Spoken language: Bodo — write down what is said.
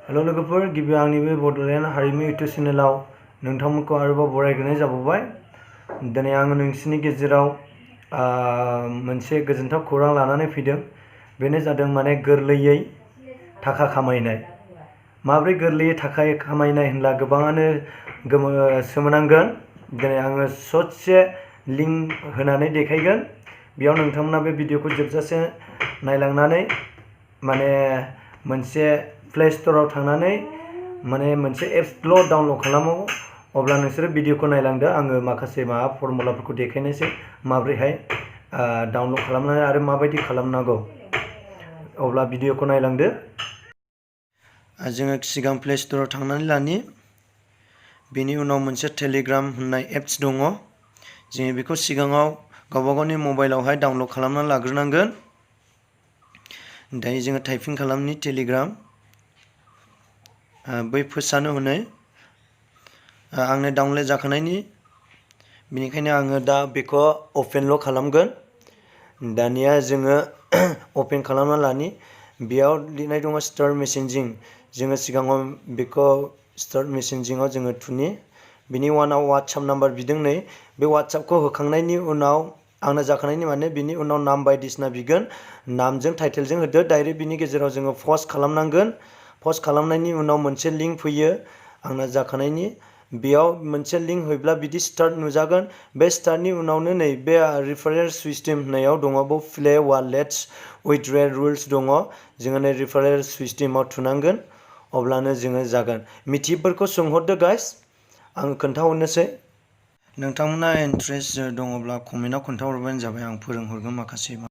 हेलो लोगोफोर, गिबियाव आंनि बे बड'लेण्ड हारिमु इउटुब चेनेलाव नोंथांमोनखौ आरोबाव बरायग्रोनाय जाबावबाय। दिनै आङो नोंसिनि गेजेराव मोनसे गोजोनथाव खौरां लानानै फैदों। बेनो जादों माने गोरलैयै थाखा खामायनाय। माब्रै गोरलैयै थाखा खामायनाय होनब्ला गोबाङानो सोमोनांगोन। दिनै आङो ससे लिंक होनानै देखायगोन। बेयाव नोंथांमोना बे भिडिअखौ जोबजासे नायलांनानै माने मोनसे प्ले स्ट'राव थांनानै माने मोनसे एप्सल' डाउनलड खालामो। अब्ला नोंसोरो भिडिअखौ नायलांदो। आङो माखासे फर्मुलाफोरखौ देखायनोसै माब्रैहाय डाउनलड खालामनानै आरो माबायदि खालामनांगौ। अब्ला भिडिअखौ नायलांदो। जोङो सिगां प्ले स्ट'राव थांनानै लानि। बेनि उनाव मोनसे टेलिग्राम होननाय एप्स दङ। जोङो बेखौ सिगाङाव गावबागावनि मबाइलावहाय डाउनलड खालामनानै लाग्रोनांगोन। दायो जोङो टाइपिं खालामनि टेलिग्राम। बै फोसानो हनै आंनो डाउनलड जाखानायनि, बेनिखायनो आङो दा बेखौ अपेनल' खालामगोन। दानिया जोङो अपेन खालामना लानि। बेयाव लिरनाय दङ स्टार्ट मेसेजिं। जोङो सिगाङाव बेखौ स्टार्ट मेसेजिंआव जोङो थुनि। बिनि उनाव वाट्सएप नाम्बार बिदों नै। बे वाट्सएपखौ होखांनायनि उनाव आंनो जाखानायनि माने बिनि उनाव नाम बायदिसिना बिगोन। नामजों टाइटेलजों होदो। डाइरेक्ट बिनि गेजेराव जोङो पस्ट खालामनांगोन। पस्ट खालामनायनि उनाव मोनसे लिंक फैयो आंना जाखानायनि। बेयाव मोनसे लिंक होयोब्ला बिदि स्टार्ट नुजागोन। बे स्टार्टनि उनावनो नै बे रिफारेल सिस्टेम होननायाव दङ। बेयाव प्ले वालेट्स उइथड्र रुल्स दङ। जोङो नै रिफारेल सिस्टेमाव थुनांगोन। अब्लानो जोङो जागोन। मिथियैफोरखौ सोंहरदो गाइस, आं खोन्थाहरनोसै। नोंथांमोना इन्ट्रेस्ट दङब्ला कमेन्टआव खोन्थाहरबानो जाबाय। आं फोरोंहरगोन माखासे